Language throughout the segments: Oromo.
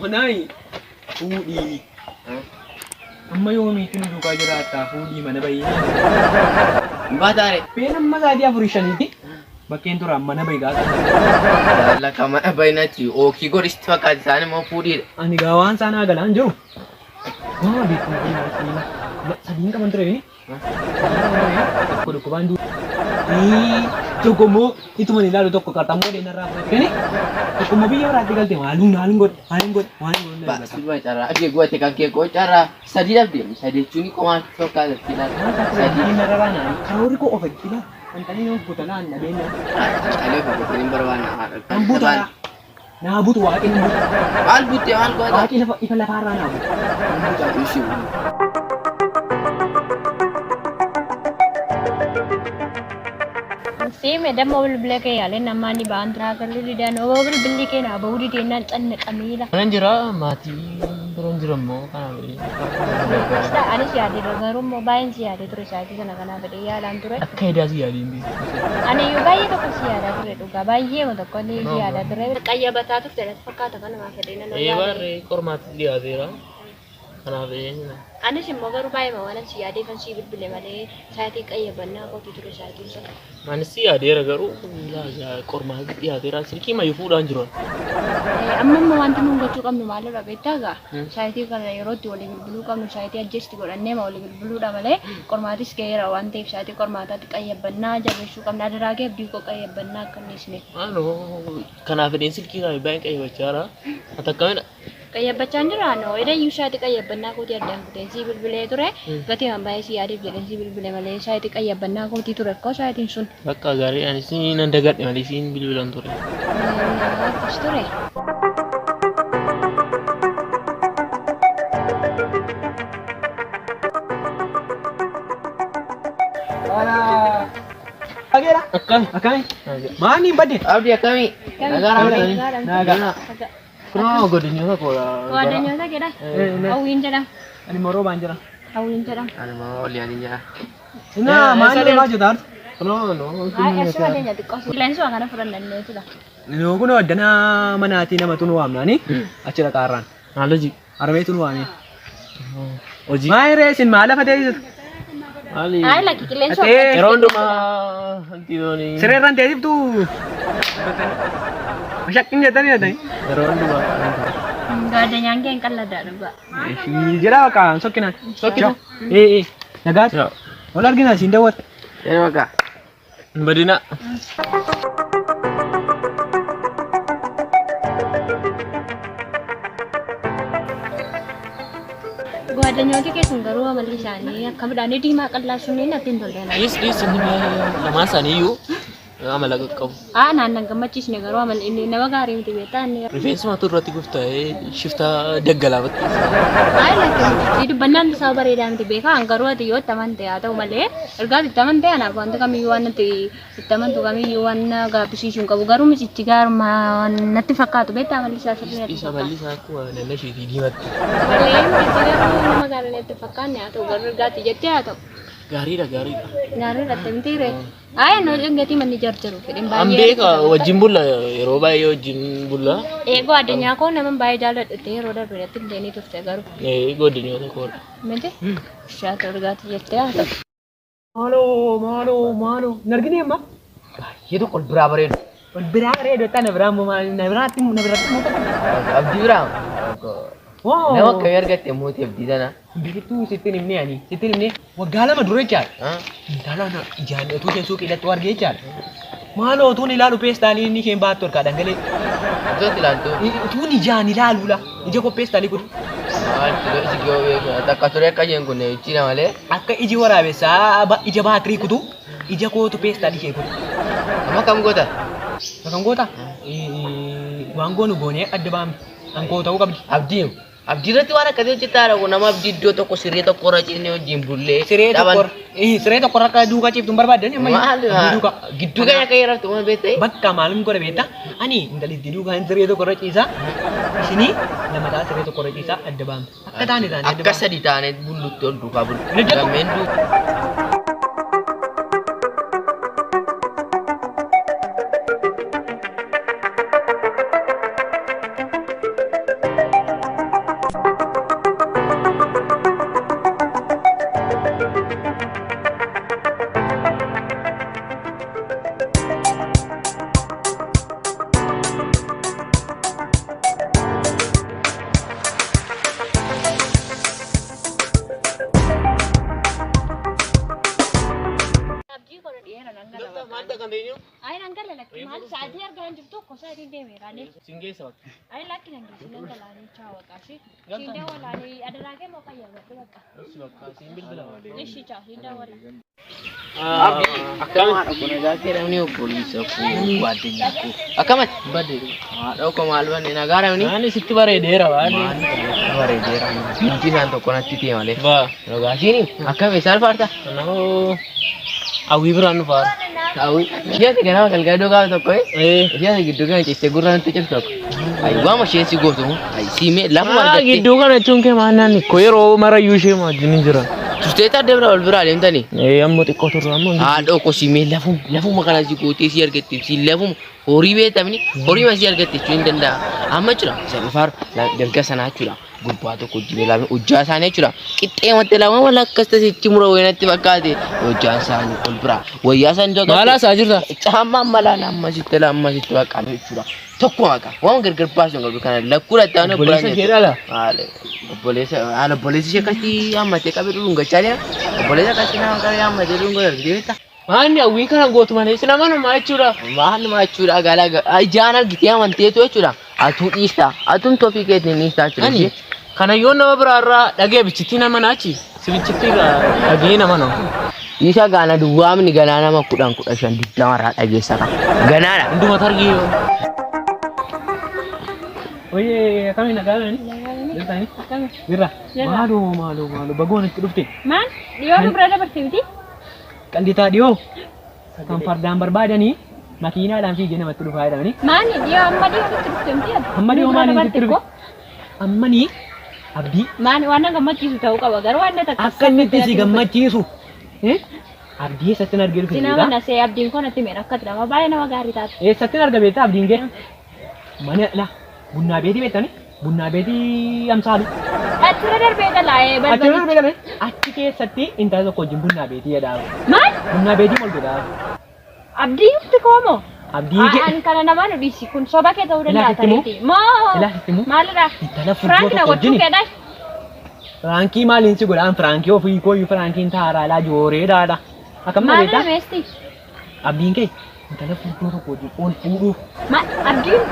Manaayi fuudhii. Amma yoomiitti nu duukaa jiraattaa fuudhii mana bahii. Baataare. Been amma sa'aatii afurii shaniiti. Bakkeen tura mana bahii gaafa. Lakka mana bayinatti ookii godhisti fakkaate isaan immoo fuudhiidha. Ani gaa waan isaan galaan jiru. Waa beekuma sadiin qaban ture. Tokko dhukkubaan du'u. Tokko immoo ituma ni ilaalu tokko qarxammoo deemnarraa fudhatanii tokko immoo biyya biraatti galte maalum maalum godhe maalum godhe maalum godhe. Baasii carraa agee go'ate kan kee koo carraa sadii dhabde sadii jechuun qomaan fakkaata Sadii. Karoorri koo of eeggila. Kan nama butanaan dhabeenya. Qalee boqoteen hin barbaanne haadha. Kan butanaa. Naa butu waaqni hin butu. Maal butte maal goota? Waaqni lafa ifa lafaarraa naa butu. Ishii. Sime damma bilbila kee yaalee namaan ba'an turaa galuu didaan oo bilbilli kee naa ba'uu dideenaan cannaqameera. Kanan jira maatii biroon jira immoo kanaaf Anis yaadeera garuu immoo baay'een si yaadee ture sa'aatii sana kanaaf fedhee yaadaan ture. akka edaa si yaadeen beeku. Ani iyyuu baay'ee tokko si yaadaa ture dhugaa baay'ee tokko ni si yaadaa ture. Qayyabataa turte natti fakkaata kanumaa fedhee nan Ee baarree qormaatti dhiyaateera. Kanaaf Anis immoo garuu baay'ee waan si yaadee kan si bilbile malee sa'aatii qayyabannaa kootii ture sa'aatiin sana. Anis si yaadeera garuu qormaatti dhiyaateera silkii mayyuu fuudhaan jiru. Amma immoo wanti nuun gochuu qabnu maalirra beektaa gaa? Saayitii kana yeroo itti walii bilbiluu qabnu saayitii ajjeesti godhannee ma walii bilbiluudha malee qormaatis ga'eera waan ta'eef saayitii qormaataatti qayyabannaa jabeessuu qabna. Adaraa kee abdii koo qayyabannaa akka hin dhiisne. Maaloo kanaaf fedheen silkii kana baay'een qayyabachaa jira. Ati akkamidha? Qayyabachaa hin jira noo edayyuu saayitii qayyabannaa kootii addaan kuteen sii bilbilee ture gatii an baay'ee si yaadeef jedheen sii bilbile malee saayitii qayyabannaa kootii ture akkoo saayitiin sun. Bakka gaarii anis nan dagadhe malee siin bilbilan ture. Akkas ture. Dhageera. Akkami? Akkami? Maani hin badde? Abdii akkamii? Nagaa Nagaa. Kunoo godinyoota koodha. Waaddanyoota jedha. Hawwiin jedhama. Ani immoo roobaan jira. Hawwiin jedhama. Ani immoo oliyaan hin jira. Innaa maani deemaa jirta? Kunoo noo. Ay, asuma deenya xiqqoo. Qilleensuma kana fudhannanneetudha. Noo kun addanaa manaatii namatu nu waamnaani achi dhaqaarraan. Maal hojii? Harmeetu nu waamee. Hojii. Maal reesin maal lafa teessisu? Maali? Ay, lakki qilleensuma. Atee. Yeroo hundumaa wanti Sireerraan teessiftuu? Mashaqqiin jettanii jettanii? Yeroo hundumaa. Gaaddanyaan kee hin qalladdaa dhugaa. Jedhaa bakka sokkinaan. Sokkina? Ee ee nagaatti. Wal argina siin daawwata. Yeroo bakka. Hin badinaa. Gaaddanyootii keessan garuu amalli isaanii akka midhaanii diimaa qal'aa sun natti hin tolle. Dhiis dhiis inni lamaan isaanii iyyuu amala qaqqabu. Haa naan nan gammachiisne garuu amalli inni nama gaarii miti beektaa inni. Rifeensumatu irratti guftaa'ee shiftaa daggalaa fakkeessa. Ay lakki dubbannaan isaa bareedaa miti beekaa garuu ati yoo itti amante haa ta'u malee ergaa itti amante anaaf wanti kamiyyuu waan natti itti amantu kamiyyuu waan na gaabbisiisuu hin qabu garuu micichi gaarummaa waan natti fakkaatu beektaa amalli isaa sirrii natti Isa fakkaata. amalli isaa akkuma nanna isheetii diimatti. Malee micichi garuu nama gaarii natti fakkaanne haa ta'u garuu ergaatti jettee haa ta'u. Gaariidha gaariidha. Gaarii irratti miti ree. Ay no gatii manni jarjaru fedhin An baay'ee. beeka wajjin bulla yeroo baay'ee wajjin bulla. Eegoo addunyaa koo nama baay'ee jaalladhu yeroo darbe irratti illee ni turte garuu. Ee godinyoota koodha. Miti? Shaata ergaatti jettee haa ta'u. Maaloo maaloo maaloo hin argine amma? Baay'ee tokko ol biraa bareedu. Wal biraa bareedu jettaa na biraa immoo maal na biraatti na biraatti immoo Abdii biraa. Woo! Nama akkamii argatte mootii abdii sana? Biqiltuu sittin himne ani sittin himne waggaa lama dura jechaadha. Intala na ijaan utuu isheen suuqii hidhattu argee jechaadha. Maaloo utuun ilaalu peestaalii inni isheen baattu harkaa dhangalee. Iddootti ilaaltu. Utuun ijaan ilaalu la ija koo peestaalii kun Maal iji kee beeku takka ture akka isheen kun ibsiina malee. akka iji waraabessaa ija baatirii kutu ija kootu peestaalii ishee kutu. Amma kam goota? Kan goota waan goonu goonee adda baamne kan koo ta'uu qabdi. Abdii. Abdii irratti waan akkasii hojjetaa dha. Nama abdii iddoo tokko siree tokko irra ciisnee wajjin bullee. Siree tokko siree tokko akka duukaa ciiftu hin barbaaddan amma Maal duukaa. gidduu kana akka yeroo maal beektee? Bakka maalum godha beektaa? Ani intalitti duukaan siree tokko irra ciisaa. Isinii lama ta'a siree tokko irra ciisaa adda baamne. Akka taane taane adda Akka baamne. sadi taanee bullutti ol duukaa bullu. Hojjetu. Gammeen duukaa. ta'eetiin deemeera. Siin geessa bakka. Ani lakki nan geessu nan galaanee chaa waqaa ishee. Siin dawwalaanii adaraa kee moo qayyabadhu bakka. Ishi bakka siin bilbila. Ishi chaa siin dawwala. Akkama kun egaa namni obboleessa koo ጓደኛ koo akkamatti Badde. Haadha koo maal banne nagaa namni Naan sitti bareedeera waan. Bareedeera binti isaan tokko natti ta'e malee Baa. Rogaasiin akkam isaan faarta Kanaafuu hawwii biraan dhufaara. Hawwi ishee ati ganama galgala iddoo gaafa tokko Ee. ishee ati gidduu kana ciistee gurra natti cibsu tokko ayi waama isheen si gootu ayi siimee lafuma Maa argattee gidduu kana jechuun kee maal naan ko yeroo marayyuu ishee wajjin hin jira. Turtee taatee bira ol biraa deemtanii Ee ammoo xiqqoo turre ammoo. Haadha koo siimee lafuma lafuma kana si gootee si argatte si lafuma horii beektamni horii ma si argatte jechuu hin danda'a. Amma jechuudha isa dhufaaru dalga sanaa jechuudha gurbaa tokko wajjin ilaalu hojjaa isaanii jechuudha qixxee matti lama wala akkas tasitti mura wayinatti fakkaate hojjaan isaanii ol biraa wayyaa isaanii tokko. Maal haasaa jirta? Caammaa malaan amma sitti la amma sitti bakka jechuudha tokko maqaa waan gargar baasu hin qabu kana lakkuu lattaanii Obboleessa ishee dhala. Obboleessa haala obboleessa ishee akkasii hammatee qabee dhudhungachaa deema. Obboleessa akkasii nama qabee hammatee dhudhungachaa argitee beektaa? Maanni hawwii kana gootu malee si nama namaa jechuudha. Maal nama jechuudha galaa ijaan argitee amanteetu jechuudha. Atuu dhiista atuun tofii keetiin dhiistaa jechuudha. Ani kana yoo nama biraarraa dhagee bichitti nama naachi si bichitti dhagee nama nama. Isa gaana duwwaamni ganaa nama 10 15 20 irraa dhageessa qaba. Ganaadha. Hunduma targii yoo. Oye, akkamiin nagaa jirani? Jirtani? Akkami? Jirra. Jirra. Maaloo maaloo maaloo bagoon itti dhufte. Maal? Dhiyoo nu bira dabarte miti? Qallitaa dhiyoo kan fardaan barbaadanii makiinaadhaan fiigee namatti dhufaa jedhamanii. Maali dhiyoo amma dhiyoo nutti dhufte miti? Amma dhiyoo Nu bira maaliin dabarte sitti dhufe? koo? Ammanii abdii Maali waan na gammachiisu ta'uu qaba garuu waan na takka. akka inni itti si gammachiisu. Abdii eessatti argee dhufe Sinaa beektaa? mana see abdiin koo natti meera akkati nama baay'ee nama gaarii taate. Eessatti arga beektaa abdiin kee? Mana la bunnaa beetii beektani? Bunnaa beetii amsaalu. Achirra darbee galaa Achi balbali. darbee galee achi keessatti intala tokko wajjin bunnaa beetii jedhaa. Maal? Bunnaa beetii ol godhaa. Abdii ufti koomoo? Abdii kee An kana namaa nu dhiisi kun soba kee ta'uu danda'a Ilaasitti moo? tariitii. Moo? Ilaasitti moo? Maalidha? Intala furdoo Firaanki na tokko gochuu wajjin keedha. Firaankii maaliin si godhaan firaankii ofii kooyyuu firaankiin taaraalaa jooreedhaadha. Akkam na Maalidha beektaa? meesti? Abdiin kee intala furdoo tokko wajjin ol fuudhuuf Abdiin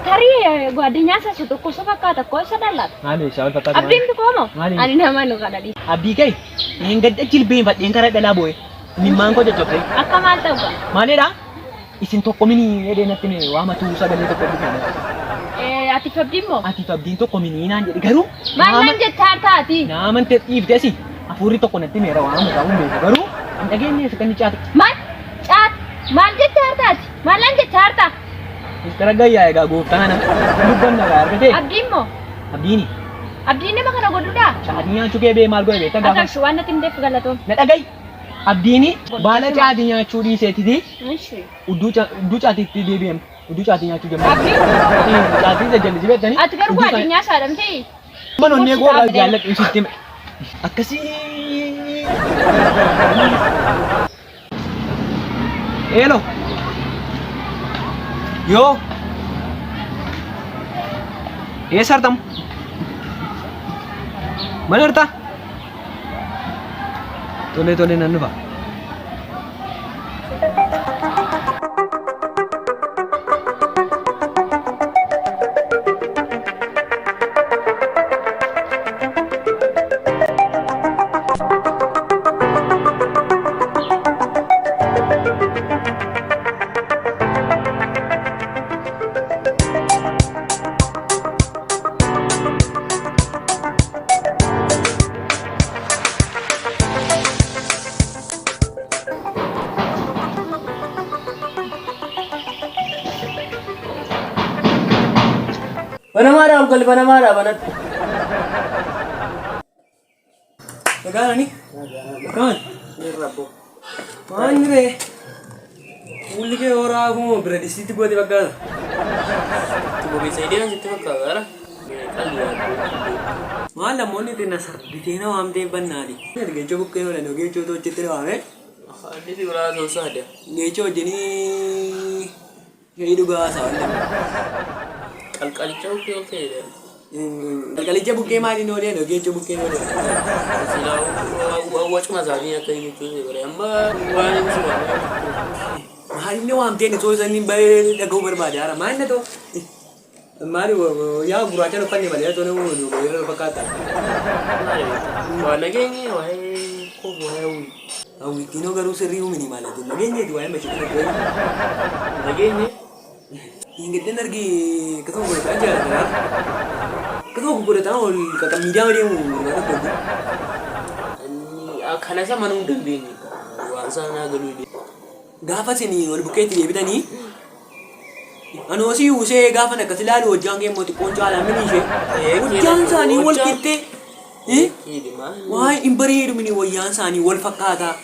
tarii ጓደኛ isaa tokko isa fakkaata koo isa dhallaata. maali isaa wal fakkaatu maali? Abdiin koomoo? Maali? Ani nama nu kana dhiisi. Abdii kee hin gadda jilbeenfadheen karaa dhalaa boo'e. Mimmaan koo caccabsee. Akka maal ta'u gaa? Maalidha? Isin tokko minii jedhee natti mee waamatu sagalee tokko dhufe. Ati abdiin moo? Ati abdiin tokko minii naan jedhe garuu Maal naan jettaa taati? naaman ta'e dhiifte asi hafuurri tokko natti meera waamamu ta'uu hin beeku garuu hin dhageenye isa kan caate. Maal? Caat? Maal jettaa taati? Maal naan jettaa ta'a? Mistara gayyaa egaa gooftaa kana dubbanna gaa argate Abdiin moo? abdiini Abdiin nama kana godhudhaa? caatii nyaachuu kee bee maal godhe beektaa gaafa Akka waan natti himteef galatoom. na dhagayi abdiini baala caatii nyaachuu dhiiseetiti Ishi. udduu caatiitti deebi'em udduu caatii nyaachuu jammaa Abdiin caatii isa jallisi beektanii ati garuu ጓደኛ isaa dhamtee? Manoonnee goolaa jaalladhu isitti hime. Akkasii. Eelo. Yoo. Eessa argamu? Mana jirtaa? Tole tole nan dhufa. Banamaadha ol gali banamaadha banadhu. Nagaani? Akkaan? Maal ree? Fuulli kee horaa akkuma bira distiitti goote fakkaata. Bobeessa ideen sitti fakkaata ara. Qalli yaaddu. Maal namoonni itti na sarbitee na waamtee bannaati. Geechoo bukkee oolan geechoo hojjettee na waame. Inni si biraa soosaadha. Geechoo wajjinii shayii dhugaa haasa'aa Qalqalicha bukkee ol ta'edha. Qalqalicha bukkee maaliin oolee geechoo bukkeen oolee. Silaa wacuma isaatiin akka jechuun si bare amma waan inni si waame. Maalinni waamteen itoo isaan bahee dhaga'uu barbaade haara maalinni too maali yaa gurraacha uffanne malee too nama irra fakkaata. Waa nageenye waa'ee koo waa'ee hawwii. Hawwittiinoo garuu sirrii uumini maalatiin nageenyeeti waa'ee mashina ture. Nageenye Ingilleen argi akkasuma godhataa jaalladha. Akkasuma godhataa ol qaqqabmiidaa deemu nama tokko. Kana isa manuu hin dandeenye. Waan isaa naa galuu dide. Gaafa isin ol bukkeetti deebitanii anoosii usee gaafa akkas ilaalu hojjaan kee immoo xiqqoon caalaa mini ishee. Hojjaan isaanii wal qixxee. Waa'ee hin bareedu mini wayyaan isaanii wal fakkaataa.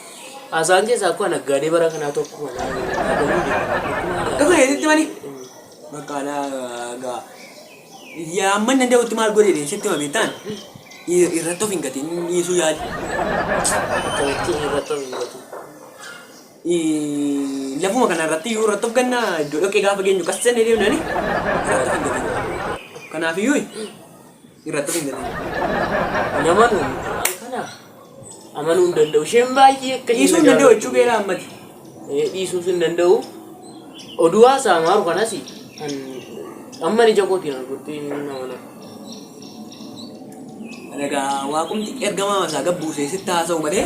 Haasaan keessaa akkuma naggaadee bara kanaa tokko naa galuu dide. Akkasuma eessitti mani. Bakka gaa. Yaa amma inni danda'utti maal godhe sitti hima beektaan irratti of hin gatin dhiisuu yaali. Akkamitti irratti of hin gatu? Lafuma kana irratti iyyuu irratti of ganna iddoo dhoqqee gaafa geenyu qas jennee deemnani irratti of hin gatin. Kanaaf iyyuu irratti of hin gatin. Namanu kana amanuu hin danda'u. Isheen baay'ee akka Dhiisuu hin danda'u jechuu keera ammati. Dhiisuus hin danda'u. Oduu haasaa maaru kanas amma ija kootiin argutti hin amana. Egaa waaqumti ergamaa isaa gabbuusee sitti haasa'u malee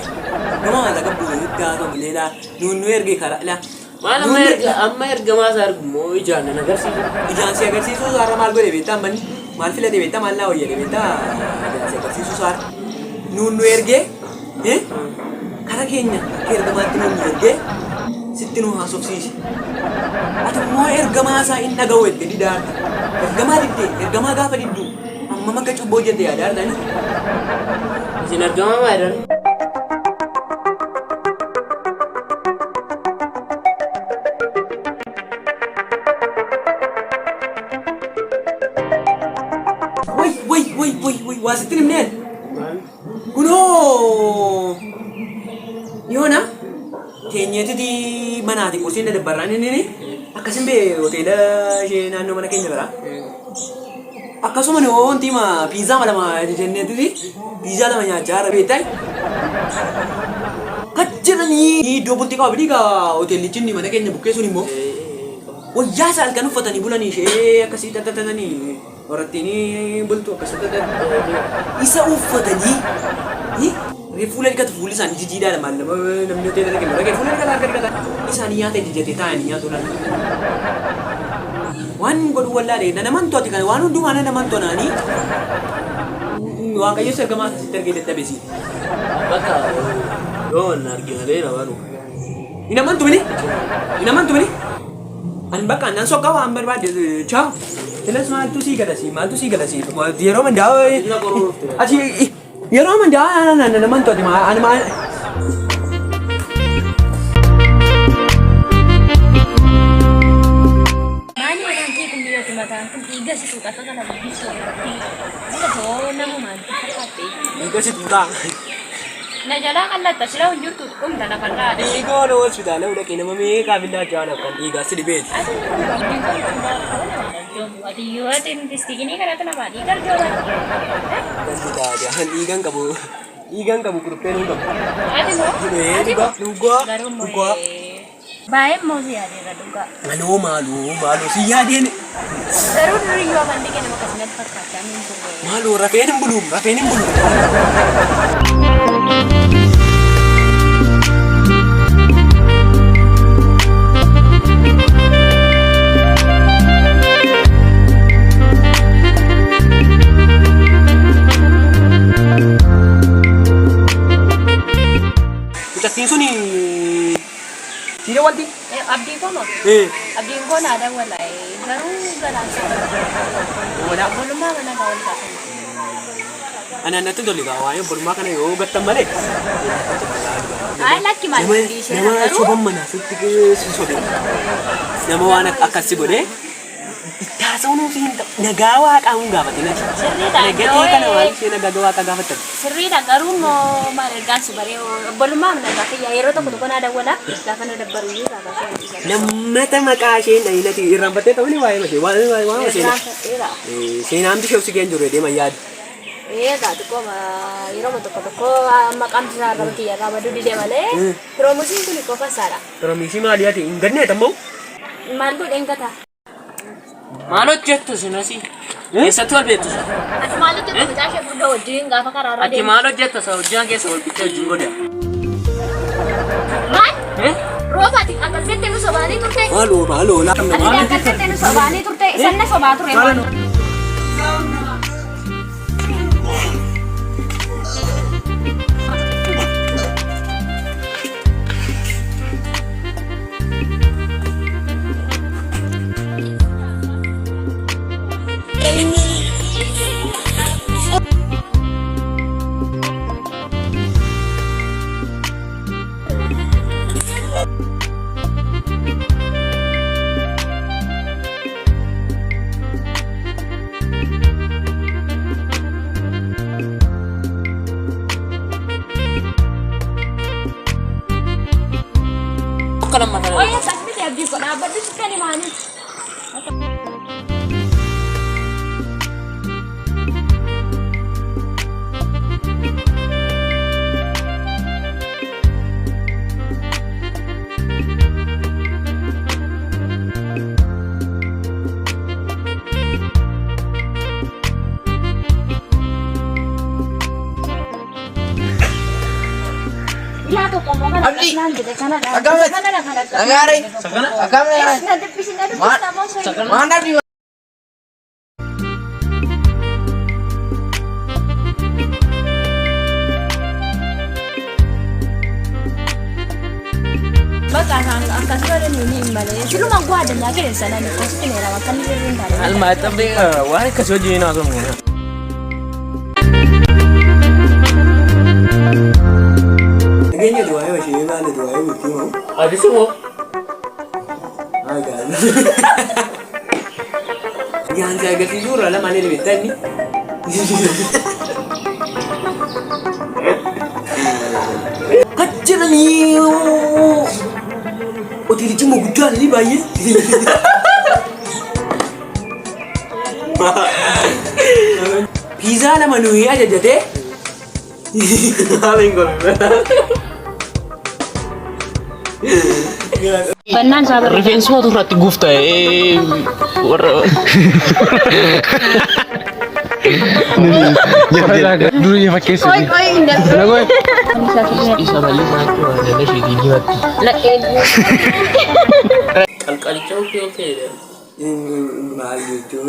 ergamaa isaa gabbuusee sitti haasa'u malee laa nuun nu erge karaa laa. Maal amma erga amma ergamaa isaa argu immoo ijaan nan agarsiisu. Ijaan si agarsiisuu isaarra maal godhe beektaa manni maal filate beektaa maal naa wayyade beektaa ijaan si agarsiisuu isaarra nuun nu erge kara keenya akka ergamaatti nuun nu erge sitti nu haasofsiise. Ati immoo ergamaa isaa hin dhaga'u jette didaarta. Ergamaa diddee ergamaa gaafa diddu amma akka cubboo jette yaadaarta inni. Isin ergamaa maa jedhan? Way way way way way waa sitti himneen. Kunoo yoona teenyeetiti manaati qursiin dadabbarraan inni akkasin bee hoteela ishee naannoo mana keenya biraa. Akkasuma nu wanti ma piizaa ma lama jenneetiti piizaa lama nyaachaa irra beektaa. Kajjiranii iddoo bultii qaba bidii gaa hoteellichi inni mana keenya bukkee sun immoo wayyaa isaa halkan uffatanii bulanii ishee akkasii tatatanii horattiin bultu akkas tatatan isa uffatanii fuula dhiqatu fuulli isaanii jijiidhaadha maal nama namni hoteela dhaqe dhaqe fuula dhiqata harka dhiqata isaanii nyaata jijjatee taa'anii nyaatu laala. Waan godhu wallaale na naman to'ati kana waan hundumaa na naman to'anaanii Waaqayyo ergamaa sitti ergee dadhabesi. Bakka yoo wanna arge malee nama nu. Hin amantu mini? Hin amantu mini? Ani bakka annan sokka waan barbaade chaaw. Silas maaltu sii galasi maaltu sii galasi yeroo mandaa ati yeroo mandaa na naman to'ati ani maal. Maali mataan kee kun biyyooti mataan kun dhiiga si tuuqa akka kana guddisuu irratti. Too namumaan fakkaatte. Dhiiga si tuutaa. Na jalaa qallatta sila hin jirtu dhumta lafarraa. Dhiiga waan hospitaala dhaqee nama meeqaa billaa jaala kan dhiigaa si dhibeeti. Ati abdiin kun ati yoo ati istikinii kanatti namaa dhiiga arjooma. Galti taate an dhiigan qabu dhiigan qabu kurupheen hin qabu. Ati moo? Ee dhugaa dhugaa Garuu immoo dhugaa. baay'ee immoo si yaadeera dhugaa. Maaloo maaloo maaloo si yaadeen Garuu duriyyuu amalli kee nama akkasumatti fakkaachaa hin turre. maaloo rafeen hin buluum rafeen hin buluum. Mucattiin suni siidha walti? Abdii koo moo? Ee. Abdiin koo naa dawwala garuu galaan Wala. Obbolummaa mana gaa wal gaafanna. Ani natti tole gaa waa'ee obbolummaa kana yoo gattan malee. Ay lakki maal dhiisee Nama garuu soban manaa sitti si sobe. Nama waan akkas si godhee itti haasa'uun si hin ta'u. Nagaa waaqaa hin gaafatin ati. Sirriidha. Nagatee kana maal ishee nagaa waaqaa gaafattan. Sirriidha garuu immoo maal ergaan si baree obbolummaa mana gaafa yeroo tokko tokko naa dawwala gaafa na dabbaru iyyuu gaafa ishee dhiisa. Lammata maqaa isheen dhayinati irraanfattee ta'uu ni waa'ee mashee waa'ee waa'ee seenaa. Irraanfadheera. Seenaan bishee si geen jiru deema yaadu. Egaa xiqqooma yeroo tokko tokko amma qaamti isaa irra kiyya irraa baduu dide malee piroomusiin kun qofa isaadha. Piroomisii maalii ati hin gannee tammoo? Maal godheen gata? Maal hojjettu isin asii? Eessatti wal beektu isin? Ati maal hojjettu mucaa ishee furdoo wajjin gaafa karaa irra Ati deemtu? maal hojjetta isa hojjaa keessa wal bittee wajjin godha? Maal? Rooba ati akkas jettee nu sobaanii turte? Maaloo maaloo Ati akkas jettee nu sobaanii turte? Isan na sobaa ture maal? Akka lammataa. Oye, akkas miti abdii koo dhaabbadhu sitti ani maaliif? Ilaa tokko immoo kana Abdii. naan jedhe kanadha. Akkamitti? Kanadha kanadha. Nagaaree. Akkamitti? Na dubbisi na dubbisa moo soyyuu. Maal abdii? Bakka isaan akkas godhan ni hin malee. Siluma guaddanyaa keessa nani qosti neera bakka inni jirru hin taane. Almaa xabbee waan akkasii wajjin haasofnu. Nageenya du'aa ishee maali du'aa miti moo? Addis immoo Maal gaariin. Gaansi agarsiisuu irraa lamaan inni beektaa inni. Kachiranii hoteelichi immoo guddaan ni baay'ee. Piizaa lama nuyi ajajatee. Haala hin godhu. Bannaan isaa bara. Rifeensuma irratti guufta warra Durii fakkeessu. Qoy qoy hin darbu. isa bal'isaa jechuudha dhala isheetiin himatti. Qalqalicha okkee okkee Maal jechuun.